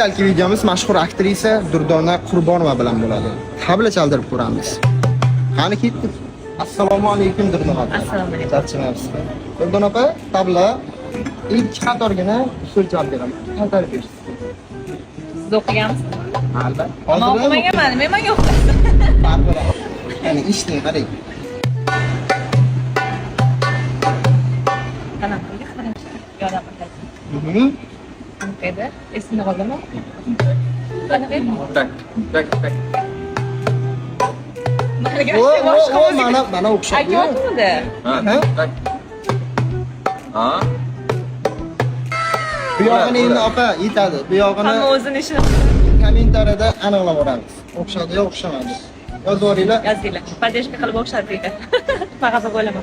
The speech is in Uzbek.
Galgi videomiz mashhur aktrisa Durdona Qurbonova bilan bo'ladi. Tabla chaldirib ko'ramiz. Qani, ketdik. Assalomu alaykum, Durdona opa. Assalomu alaykum. Charchamayapsizmi? Durdona opa, tabla ikki qatorgina usul chalib beraman. Qaytarib berasiz. Siz o'qiganmisiz? Albatta. Man o'qimaganman, nima menga o'qitasiz? Baribir. Ya'ni ishni qarang. Qanaqa? Yordam qiladi. Qanaqa edi? Esimda qoldimi? Qanaqa edi? Так, так, так. Manga O, o, boshqa o, muzika. mana o'xshadi. Aytyaptimda. Ha, Ha? так. Ha? Bu yog'ini endi, opa, yetadi. Bu yog'ini Hamma o'zini ishini kommentariyada aniqlab boramiz. O'xshadi yo o'xshamadi. Yozib yuboringlar. Yozinglar. Поддержка qilib o'xshadi deydi. Man xafa bo'laman.